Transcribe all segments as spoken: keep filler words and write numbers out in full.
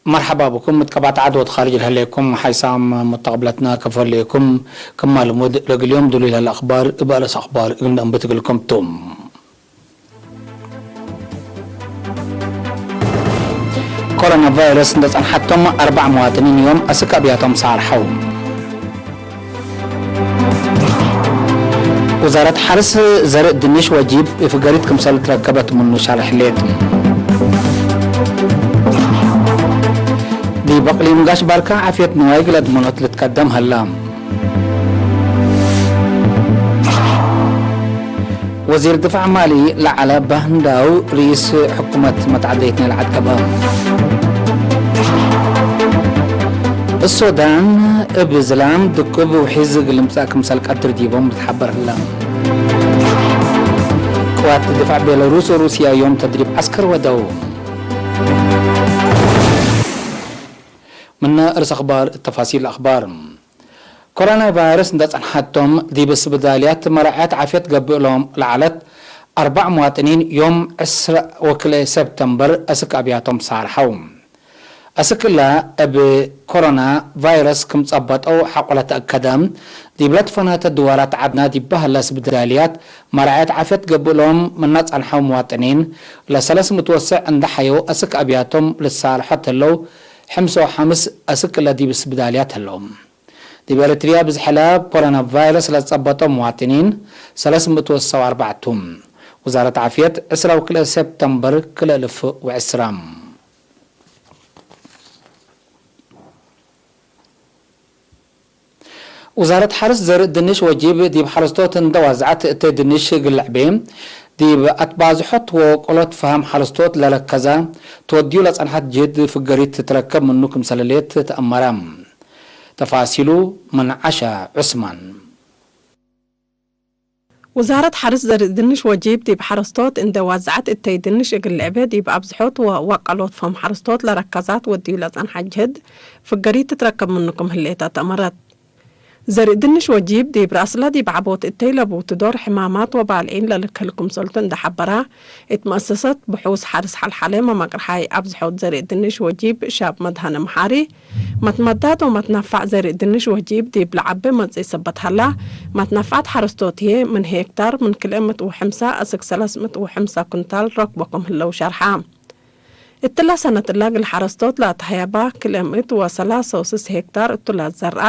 መርሐባ ብኩም፣ ምትቀባት ዐድ ወድ ኻርጅ ለህሌኩም ሓይሳም ሙተቅብለትና ከፎ ህሌኩም። ክማ ልሙድ ለእግል ዮም ዱሉይ ለህለ አክባር እብ አለስ አክባር እግል ነአንብት እግልኩም ቱ። ኮሮና ቫይረስ እንደ ጸንሐቶም አርበዕ መዋጥኒን ዮም አስክ አብያቶም ሳርሐው። ውዛረት ሐርስ ዘርእ ድንሽ ወጂብ ፍገሪት ክምሰል ትረከበት ምኑ ሻርሕ ሌጥ። ዲብ አቅሊም ጋሽ ባርካ ዓፍየት ንዋይ ግለድ መኖት ልትቀደም ሀላ። ወዚር ድፋዕ ማሊ ለዐለ በህንዳው ርኢስ ሕኩመት መትዓደይት ነልዓድ ገብአ። እሶዳን እብ ዝላም ድቁብ ውሒዝ እግል ልምጸእ ክምሰል ቀድር ዲቦም ልትሐበር ህለ። ቅዋት ድፋዕ ቤላሩስ ወሩስያ ዮም ተድሪብ ዐስከር ወደው። ምነ እርስ አክባር፣ ተፋሲል አክባር። ኮሮና ቫይረስ እንደ ጸንሐቶም፣ ዲብ ስብዳልያት መራዕያት ዓፍየት ገብእ እሎም ለዐለት አርበዕ መዋጥኒን፣ ዮም ዕስራ ወክልኤ ሰብተምበር አስክ አብያቶም ሳርሐው። አስክ እለ እብ ኮሮና ቫይረስ ክም ጸበጠው ሐቆ ለተአከደ፣ ዲብ ለትፈናተ ድዋራት ዐድና ዲበ ሀለ ስብዳልያት መራዕያት ዓፍየት ገብእ እሎም ምነ ጸንሐው መዋጥኒን፣ ለሰለስ ምትወሰዕ እንደ ሐየው አስክ አብያቶም ልትሳርሖ ተለው፣ ሕምስ ወሐምስ አስክ እለ ዲብ ስብዳልያት ህለው። ዲብ ኤረትርያ ብዝሐ ለኮሮና ቫይረስ ለጸበጦ መዋጥኒን ሰለስ ምእት ወሰው አርበዕ ቱ። ውዛረት ዓፍየት፣ ዕስራ ወክልኤ ሰብተምበር ክልኤ እልፍ ወዕስራ። ውዛረት ሐርስ ዘርእ ድንሽ ወጂብ ዲብ ሐረስቶት እንደ ዋዝዐት እተ ድንሽ እግል ለዕቤ፣ ዲብ አትባዝሖት ወወቀሎት ፈሀም ሐረስቶት ለረከዛ ትወድዩ ለጸንሐት ጅህድ ፍገሪት ትትረከብ ምኑ ክምሰል ህሌት ተአመረ። ተፋሲሉ ምን ዐሸ ዑስማን። ውዛረት ሐርስ ዘርእ ድንሽ ወጂብ ዲብ ሐረስቶት እንዴ ዋዝዐት፣ እተይ ድንሽ እግል ልዕቤ ዲብ አብዝሖት ወወቀሎት ፈም ሐረስቶት ለረከዛት ወድዩ ለጸንሐ ጅህድ ፍገሪት ትትረከብ ምኑ ክም ህሌት አተአመረት። ዘርእ ድንሽ ወጂብ ዲብ ረአስለ ዲብ ዐቦት እተይ ለቡቱ ዶር ሕማማት ወባልዒን ለልክህል ክምሰልቱ እንዴ ሐበረ፣ እት መአሰሰት ብሑስ ሐርስ ሐልሐለ መመቅርሓይ አብዝሖት ዘርእ ድንሽ ወጂብ ሻብ መድሀነ መሓሪ፣ መትመዳድ ወመትነፋዕ ዘርእ ድንሽ ወጂብ ዲብ ለዐቤ መጽእ ሰበት ሀላ፣ መትነፋዕት ሐረስቶት ህዬ ምን ሄክታር ምን ክልኤ ምእት ወሐምሳ አስክ ሰለስ ምእት ወሐምሳ ኩንታል ረክቦ ክም ህለው ሸርሐ። እትለ ሰነት እለ እግል ሐረስቶት ለአትሀየባ ክልኤ ምእት ወሰላሳ ወስስ ሄክታር እቱ ለዘርአ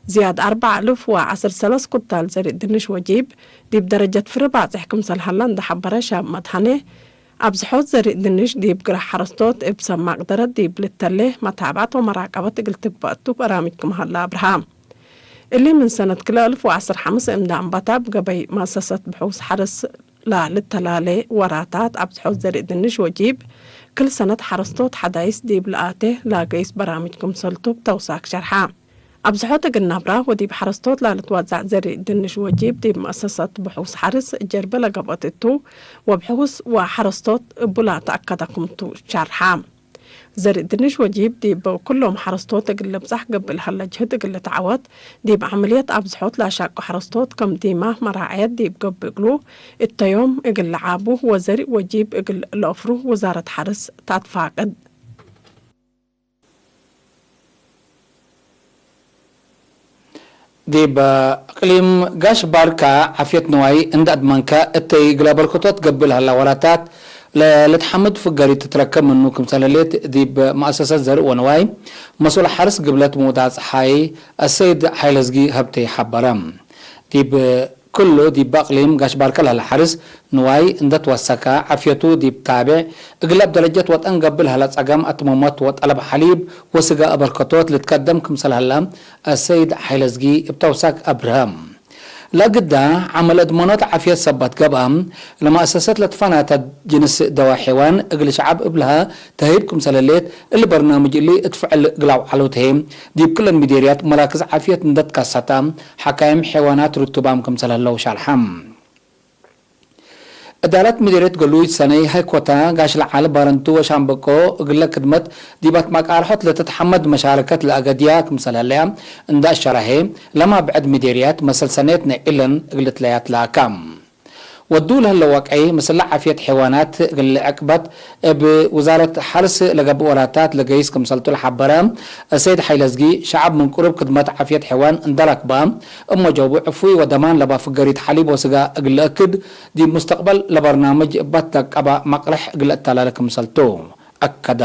ዝያድ አርበዕ እልፍ ወዐስር ሰለስ ኩንታል ዘርእ ድንሽ ወጂብ ዲብ ደረጀት ፍሪ ባጽሕ ክምሰል ሀለ እንዴ ሐበረ ሻብ መድሀኔ፣ አብዝሖት ዘርእ ድንሽ ዲብ ግረ ሐረስቶት እብ ሰብ መቅደረት ዲብ ልተሌ መታብዐት ወመራቀበት እግል ትግበእ እቱ በራምጅ ክም ሀለ አብርሀ። እሊ ምን ሰነት ክልኤ እልፍ ወዐስር ሐምስ እምደ አንበተ እብ ገበይ መአሰሰት ብሑስ ሐርስ ለልተላሌ ወራታት አብዝሖት ዘርእ ድንሽ ወጂብ፣ ክል ሰነት ሐረስቶት ሐዳይስ ዲብ ለአቴ ለገይስ በራምጅ ክምሰልቱ እብ ተውሳክ ሸርሐ። አብዝሖት እግል ነብራ ወዲብ ሐረስቶት ለልትወዘዕ ዘርእ ድንሽ ወጂብ ዲብ መአሰሰት ብሑስ ሐርስ ጀርበ ለገብአት እቱ፣ ወብሑስ ወሐረስቶት እቡ ለተአከደ ክምቱ ሸርሐ። ዘርእ ድንሽ ወጂብ ዲብ ኩሎም ሐረስቶት እግል ልብጻሕ ገብእ ለሀለ ጅህድ እግል ልትዐወት፣ ዲብ ዐመልየት አብዝሖት ለአሻቁ ሐረስቶት ከም ዲማ መራዐየት ዲብ ገብእ እግሉ፣ እተዮም እግል ለዓቡ ወዘርእ ወጂብ እግል ለአፍሩ ውዛረት ሐርስ ተአትፋቅድ። ዲብ እቅሊም ጋሽ ባርካ ዓፍየት ንዋይ እንደ አድመንከ፣ እተይ እግለ በርክቶት ገብእ ለሀላ ወራታት ለልትሐምድ ፍገሪት ትትረከብ ምኑ ክምሰል ህሌት ዲብ መአሰሰት ዘርእ ወንዋይ መስኡል ሐርስ ግብለት ሙዳጽሓይ አሰይድ ሐይለዝጊ ሀብቴ ሐበረ። ዲብ ክሉ ዲብ አቅሊም ጋሽ ባርካ ለሀለ ሐርስ ንዋይ እንደ ትወሰከ፣ ዓፍየቱ ዲብ ታቤዕ እግለ እብ ደረጀት ወጠን ገብእ ለሀለ ጸገም አትመሞት ወጠለብ ሐሊብ ወስጋ አበርከቶት ልትቀደም ክምሰል ሀለ አሰይድ ሐይለዝጊ እብ ተውሳክ አብርሀ። ለእግዳ ዐመል እድመኖት ዓፍየት ሰበት ገብአ፣ ለመአሰሰት ለትፈናተ ጅንስ ደዋ ሐይዋን እግል ሸዐብ እብልሀ ተህይብ ክምሰል ህሌት፣ እሊ በርናምጅ እሊ እት ፍዕል እግል አውዐለው ተህይብ፣ ዲብ ክለን ሚዴርያት መራክዝ ዓፍየት እንደ ትከሰተ፣ ሐካይም ሐይዋናት ርቱባም ክምሰል ህለው ሻርሐ። እዳረት ሚዴርየት ገሉጅ ሰነይ ሀይኮታ፣ ጋሽ ለዓል ባረንቱ ወሻምበቆ እግለ ክድመት ዲብ አትማቃርሖት ለትትሐመድ መሻረከት ለአገድያ ክምሰል ህለያ እንደ አሸረሐ፣ ለማ ብዕድ ሚዴርያት መሰል ሰኔት ነይ እለን እግል ትለያት ለአካ። ወዱ ለህለ ወቀይ ምስለ ዓፍየት ሐይዋናት እግል ዕቅበት እብ ውዛረት ሐርስ ለገብእ ወላታት ለገይስ ክምሰልቱ ለሐበረ አሰይድ ሐይለዝጊ፣ ሸዐብ ምን ቅሩብ ክድመት ዓፍየት ሐይዋን እንደ ረክበ፣ እመ ጀቡ ዕፉይ ወደማን ለባ ፍገሪት ሐሊብ ወስጋ እግል ለአክድ፣ ዲብ ሙስተቅበል ለበርናምጅ እባት ለቀባ መቅረሕ እግል ለአተላለ ክምሰልቱ አከደ።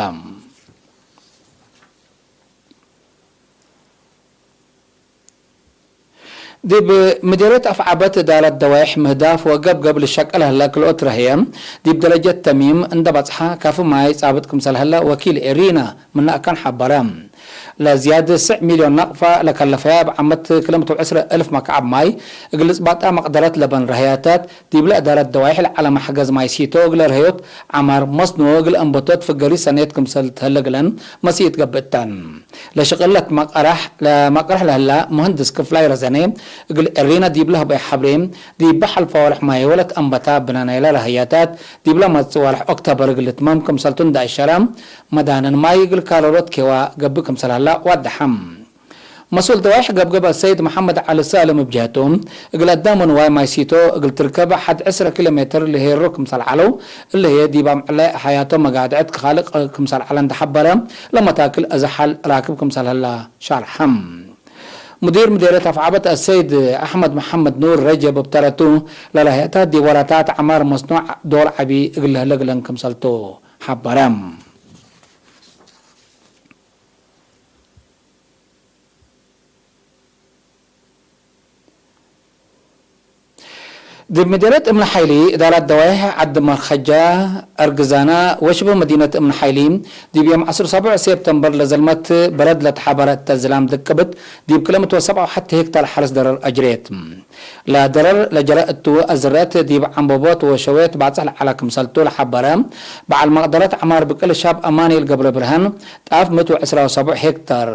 ዲብ ምዴርየት አፍዓበት እዳረት ደዋይሕ ምህዳፍ ወገብገብ ልሸቀል ህለ ክልኦት ረህየ፣ ዲብ ደረጀት ተሚም እንደ በጽሐ ካፊ ማይ ጻብጥ ክምሰል ህለ ወኪል ኤሪና ምን አካን ሐበረ። ለዝያድ ስዕ ሚልዮን ናቅፋ ለከለፈያ እብ ዓመት ክልኤ ምእት ወዕስረ እልፍ መክዓብ ማይ እግል ልጽባጣ መቅደረት ለበን ረህያታት፣ ዲብለ እዳረት ደዋይሕ ለዐለ መሕገዝ ማይ ሲቶ እግለ ረህዮት ዐማር መስኖ እግል አንበቶት ፍገሪ ሰኔት ክምሰል ትህለ እግለን መሲኢት ገብእተን። ለሽቅል ለትመቀረሕ፣ ለመቅረሕ ለህላ መሀንድስ ክፍላይ ረዘኔ እግል ኤሪና ዲብለ ህበይ ሐብሬ፣ ዲብ ሐልፋ ወርሕ ማይ ወለት አንበታ ብነ ናይለ ረህያታት ዲብለ መጽእ ወርሕ ኦክተበር እግል ልትመም ክምሰልቱ እንደ አሸረ፣ መዳንን ማይ እግል ካለሎት ኬዋ ገብእ ክምሰል ህላ ዋደሐም። መስኡል ደዋይሕ ገብገብ አሰይድ መሐመድ ዐሊ ሳልም እብ ጀህቱ፣ እግል አዳም ወንዋይ ማይ ሲቶ እግል ትርከብ ሐድ ዕስረ ኪሎ ሜትር ልሄሮ ክምሰል ዐለው፣ እሊ ህዬ ዲብ አምዕለ ሐያቶም መጋድዐት ክኻልቅ ክምሰል ዐለ እንደ ሐበረ፣ ለመታክል አዘ ሐል ራክብ ክምሰል ህላ ሻርሐም። ሙዲር ምዴርየት አፍዓበት አሰይድ አሕመድ መሐመድ ኑር ረጀብ እብ ተረቱ፣ ለረህየታት ዲብ ወላታት ዐማር መስኖዕ ዶር ዐቢ እግል ለህለ እግለን ክምሰልቱ ሐበረ። ዲብ ምዴርየት እምነ ሐይሊ፣ እዳራት ደዋይሕ ዐድ መርከጃ፣ አርግዛና ወሽበ መዲነት እምነ ሐይሊ፣ ዲብ ዮም ዐስር ሰቡዕ ሴፕተምበር ለዘልመት በረድ ለተሐበረ እተ ዝላም ድቅብት፣ ዲብ ክልኤ ምእት ወሰብዓ ወሐቴ ሄክታር ሐርስ ደረር አጅሬት። ለደረር ለጀረ እቱ አዝረት ዲብ ዐንበቦት ወሸዌት ባጽሕ ለዐለ ክምሰልቱ ለሐበረ በዐል መቅደረት ዐማር ብቅል ሻብ አማኑኤል ገብረብርሃን፣ ጣፍ ምእት ወዕስራ ወሰቡዕ ሄክታር፣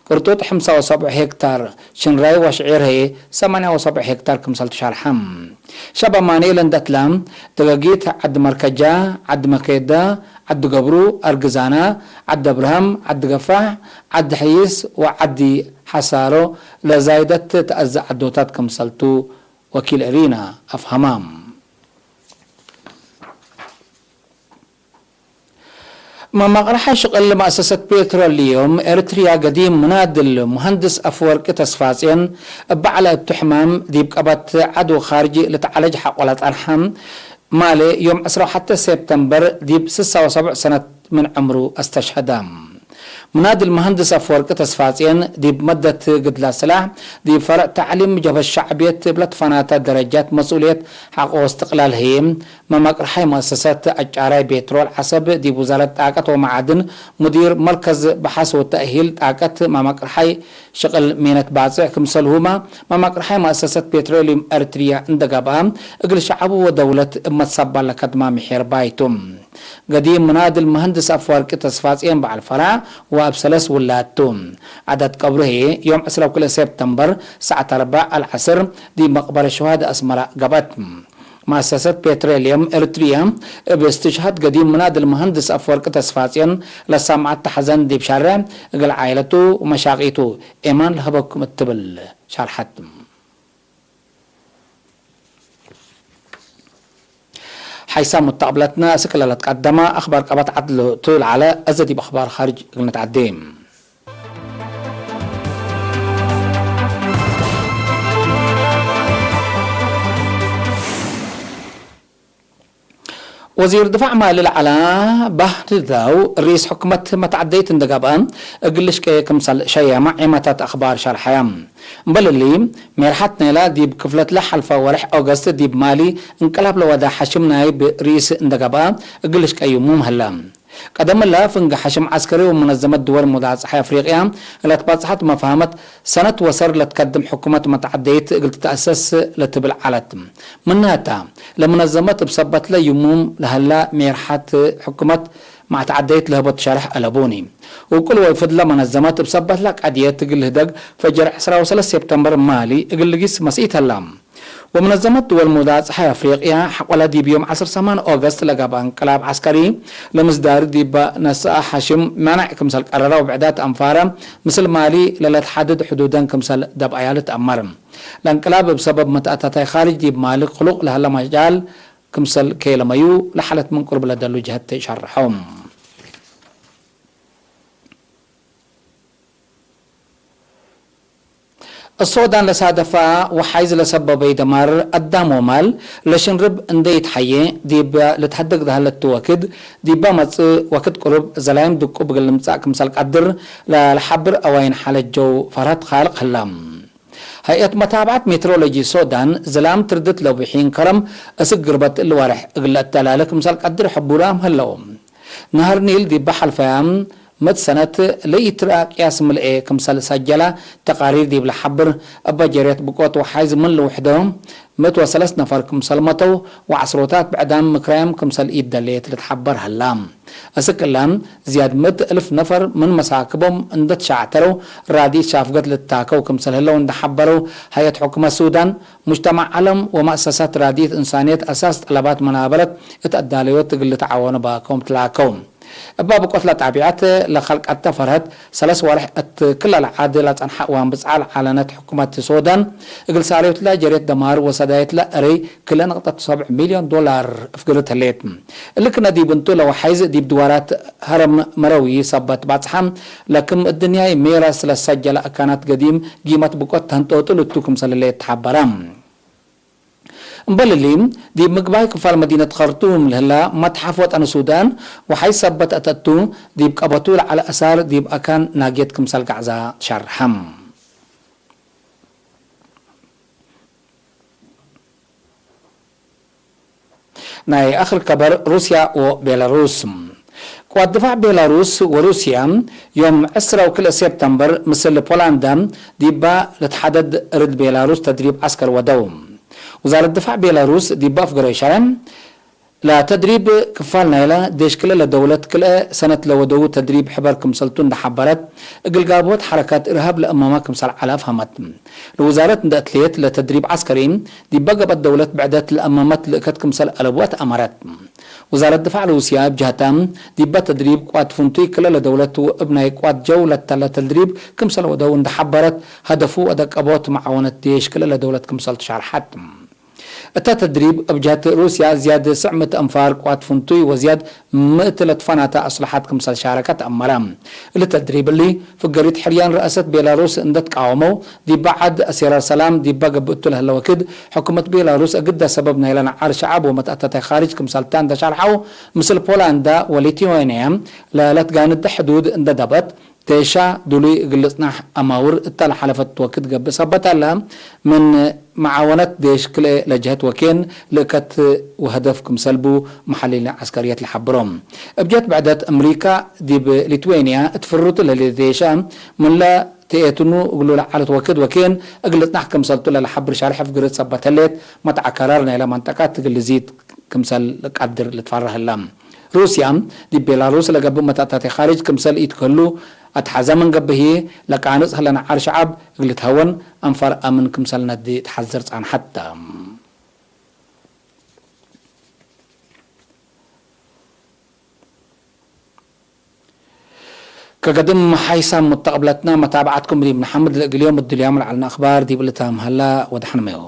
ቅርጡጥ ሐምሳ ወሰቡዕ ሄክታር፣ ሽንራይ ወሽዒር ህዬ ሰማንያ ወሰቡዕ ሄክታር ክምሰልቱ ሻርሐም። ሻብ አማኑኤል እንደ እትለ፣ ደገጊት፣ ዐድ መርከጃ፣ ዐድ መኬዳ፣ ዐድ ገብሩ፣ አርግዛና፣ ዐድ አብርሃም፣ ዐድ ገፋሕ፣ ዐድ ሕይስ ወዐድ ሐሳሮ ለዛይደት ተአዘ ዐዶታት ክምሰልቱ ወኪል እሪና አፍሀማም። መማቅረሐ ሽቅል መአሰሰት ፔትሮልዩም ኤርትርያ ገዲም ምናድል ሙሀንድስ አፍወርቂ ተስፋጼን እብ በዐለ እቱ ሕማም ዲብ ቀበት ዐድ ወካርጅ ልትዓለጅ ሐቆ ለጸንሐ ማሌ ዮም ዕስራ ወሐቴ ሴፕተምበር ዲብ ስሳ ወሰቡዕ ሰነት ምን ዕምሩ አስተሽሀደ። ምናድል መሀንድስ አፍወርቂ ተስፋጼን ዲብ መደት ግድላ ስላሕ ዲብ ፈርዕ ተዕሊም ጀብሀት ሸዕብየት እብ ለትፈናተ ደረጃት መስኡልየት ሐቆ ወእስትቅላል ህዬ መመቅርሓይ መአሰሰት አጫራይ ቤትሮል ዐሰብ ዲብ ውዛረት ጣቀት ወመዓድን ሙዲር መርከዝ በሐስ ወተእሂል ጣቀት መመቅርሓይ ሽቅል ሜነት ባጽዕ ክምሰልሁመ መመቅርሓይ መአሰሰት ፔትሮልዩም ኤርትርያ እንደ ገብአ እግል ሸዐቡ ወደውለት እብ መትሰባል ለከድማ ምሒር ባይቱ። ገዲም ምናድል መሀንድስ አፍወርቂ ተስፋጼን በዐል ፈራዕ ወእብ ሰለስ ውላድ ቱ። ዐዳት ቀብሩ ህዬ ዮም ዕስራ ወክልኤ ሴፕተምበር ሰዓት አርበዕ አልዐስር ዲብ መቅበረ ሸዋደ አስመራ ገብአት። መአሰሰት ፔትሮልየም ኤርትርያ እብ እስትሽሃድ ገዲም ምናድል መሀንድስ አፍወርቂ ተስፋጼን ለሳምዐት ሐዘን ዲብ ሻሬዕ እግል ዓኢለቱ ወመሻቂቱ ኤማን ለሀበኩም እት ትብል ሻርሐት። ሓይሳም ሙተቅብለትነ፣ አስክ ለለትቀደመ አክባር ቀበት ዐድሉ ቱ ለዐለ፣ አዘ ዲብ አክባር ካርጅ እግል ንትዐዴ። ወዚር ድፋዕ ማሊ ለዐለ ባህርዳው፣ ርኢስ ሕኩመት መትዐደይት እንዴ ገብአ እግል ልሽቄ ክምሰል ሸየመ ዔማታት አክባር ሸርሐየ። እምበል እሊ፣ ሜርሐት ናይላ ዲብ ክፍለት ለሐልፈ ወርሕ ኦገስት ዲብ ማሊ እንቅላብ ለወደ ሐሽም ናይብ ርኢስ እንዴ ገብአ እግል ልሽቄ ይሙም ህለ። ቀደም እለ፣ ፍንጌ ሐሽም ዐስከሪ ወመነዘመት ድወል ሙዳጸሐይ አፍሪቅያ ለትባጽሐት መፍሀመት ሰነት ወሰር ለትከድም ሕኩመት መትዐደይት እግል ትትአሰስ ለትብል ዐለት። ምናተ፣ ለመነዘመት እብ ሰበትለ ይሙም ለሀላ ሜርሐት ሕኩመት መትዐደይት ለህቦት ሸርሕ አለቡኒ። ውቁል ወፍድለ መነዘመት እብ ሰበትለ ቀድየት እግል ልህደግ ፈጅር ዕስራ ወሰለስ ሴፕተምበር ማሊ እግል ልጊስ መስኢት ህላ። ወመነዘመት ድወል ሙዳጽሐይ አፍሪቅያ ሐቆለ ዲብ ዮም ዐስር ሰማን ኦገስት ለገብአ እንቅላብ ዐስከሪ ለምስዳር ዲበ ነስአ ሐሽም ማንዕ ክምሰል ቀረረ ወብዕዳት አንፋረ ምስል ማሊ ለለትሐድድ ሕዱደን ክምሰል ደብአያ ልትአመር። ለእንቅላብ እብ ሰበብ መትአታታይ ካርጅ ዲብ ማሊ ክሉቅ ለሀለ መጃል ክምሰል ኬለመዩ ለሐለት ምን ቅሩብ ለደሉ ጀህት ሸርሐው። እሶዳን ለሳደፋ ወሓይዝ ለሰበበይ ደማር አዳም ወማል ለሽንርብ እንዴ ኢትሐዬ፣ ዲብ ልትሀደግ ለሀለቱ ወክድ፣ ዲበ መጽእ ወክድ ቅሩብ ዘላይም ድቁብ እግል ልምጸእ ክምሰል ቀድር ለልሐብር አዋይን ሓለት ጀው ፈርሀት ካልቅ ህላ። ሀይአት መታብዐት ሜትሮሎጂ ሶዳን፣ ዝላም ትርድት ለቡ ሒን ከረም እስክ ግርበት እሊ ወርሕ እግል ለአተላለ ክምሰል ቀድር ሕቡራም ህለው። ነሀር ኒል ዲበ ሐልፈያም ምእት ሰነት ለኢትረአ ቅያስ ምልኤ ክምሰል ሰጀላ ተቃሪር ዲብ ለሐብር፣ እበ ጀርየት ብቆት ወሓይዝ ምን ልውሕዶ ምእት ወሰለስ ነፈር ክምሰል መተው ወዐስሮታት ብዕዳም ምክራያም ክምሰል ኢደሌት ልትሐበር ሀላ። እስክ እለ፣ ዝያድ ምእት እልፍ ነፈር ምን መሳክቦም እንደ ትሻዕተረው ራድኢት ሻፍገት ልትታከው ክምሰል ህለው እንደ ሐበረው፣ ሀይአት ሕኩመት ሱዳን፣ ሙጅተማዕ ዐለም ወመአሰሳት ራድኢት እንሳንየት አሳስ ጠለባት መናበረት እት አዳለዮት እግል ልትዓወኑ ባኮም ትላከው። እበ ብቆት ለጣቢዐት ለከልቀተ ፈርሀት ሰለስ ወርሕ እት ክለ ለዓድ ለጸንሐ እዋን ብጽዓ ለዐለነት ሕኩመት ሶዳን፣ እግል ሳልዮትለ ጀርየት ደማር ወሰዳየትለ እረይ ክለ ንቅጠት ሰብዕ ሚልዮን ዶላር እፍግርት ህሌት። እሊ ክነ ዲብ እንቱ ለወሓይዝ ዲብ ድዋራት ሀረም መረዊ ሰበት ባጽሓ ለክም እድንያይ ሜራስ ለሰጀለ አካናት ገዲም ጊመት ብቆት ተንጦጥል እቱ ክምሰል ህሌት ተሐበረ። እምበል እሊ፣ ዲብ ምግባይ ክፋል መዲነት ከርቱም ለህላ መትሐፍ ወጠን ሱዳን ወሓይ ሰበት እተ እቱ፣ ዲብ ቀበቱ ለዐለ አሳር ዲብ አካን ናግየት ክምሰል ገዕዛ ሸርሐ። ናይ አክር ከበር ሩስያ ወቤላሩስ። ቅዋት ድፋዕ ቤላሩስ ወሩስያ ዮም ዕስራ ወክልኤ ሴፕተምበር ምስል ፖላንዳ ዲባ ለትሓደድ እርድ ቤላሩስ ተድሪብ ዐስከር ወደው። ውዛረት ድፋዕ ቤላሩስ ዲባ አፍገረዩ ሸረ፣ ለተድሪብ ክፋል ናይለ ዴሽ ክልኤ ለደውለት ክልኤ ሰነት ለወደዉ ተድሪብ ሕበር ክምሰልቱ እንደ ሐበረት፣ እግል ጋብወት ሐረካት እርሃብ ለእመመ ክምሰል ዐለ አፍሀመት። ለውዛረት እንደ እትሌት ለተድሪብ ዐስከሪ ዲበ ገብአት ደውለት ብዕደት ለእመመት ልእከት ክምሰል አለቡ አትአመረት። ውዛረት ድፋዕ ሩስያ እብ ጀህታ፣ ዲበ ተድሪብ ቅዋት ፍንቱይ ክለ ለደውለት ወእብ ናይ ቅዋት ጀው ለተለ ተድሪብ ክምሰል ወደው እንደ ሐበረት፣ ሀደፉ ወደ ቀቦት መዓወነት ዴሽ ክለ ለደውለት ክምሰልቱ ሻርሐት። እተ ተድሪብ እብ ጀህት ሩስያ ዝያድ ስዕ ምእት አንፋር ቅዋት ፍንቱይ ወዝያድ ምእት ለትፈናተ አስለሐት ክምሰል ሻረከት አመረ። እሊ ተድሪብ እሊ፣ ፍገሪት ሕርያን ረአሰት ቤላሩስ እንደ ትቃወመው፣ ዲበ ዐድ አሴራር ሰላም ዲበ ገብእቱ ለህለ ወክድ፣ ሕኩመት ቤላሩስ እግደ ሰበብ ናይለ ነዓር ሸዐብ ወመትአተታይ ካርጅ ክምሰልታ እንደ ሸርሐው፣ ምስል ፖላንዳ ወሊቱዌንያ ለለትጋንደ ሕዱድ እንደ ደበት፣ ዴሻ ዱሉይ እግል ልጽናሕ አማውር እተ ለሐለፈት ወክድ ገብእ ሰበት ዐለ፣ ምን መዓወነት ዴሽ ክልኤ ለጀህት ወኬን ልእከት ወሀደፍ ክምሰል ቡ መሐሊሊን ዐስከርየት ለሐብሮ። እብ ጀህት ብዕደት፣ አምሪካ ዲብ ሊትዌንያ እት ፍሩቱ ለህሌት ዴሻ ምንለ ተኤትኑ እግሉ ለዐለት ወክድ ወኬን እግል ልጽናሕ ክምሰልቱ ለለሐብር ሸርሕ ፍግርት ሰበት ህሌት፣ መትዐ ከራር ናይለ መንጠቀት እግል ልዚድ ክምሰል ቀድር ልትፈረህ ህለ። ሩስያ፣ ዲብ ቤላሩስ ለገብእ መትአታቴ ካርጅ ክምሰል ኢትከህሉ አትሐዘ ምን ገብእ ህዬ፣ ለቃንጽ ህለ ነዓር ሸዐብ እግል ልትሀወን አንፋር አምን ክምሰል ነዲ ተሐዝር ጻንሐት ተ። ከገድም ሓይሳም ሙተቅብለትና መታብዐትኩም ዲብ ነሐምድ፣ ለእግል ዮም እድልያም ለዐልነ አክባር ዲብ ልታም ሀላ ወደሐንመዮ።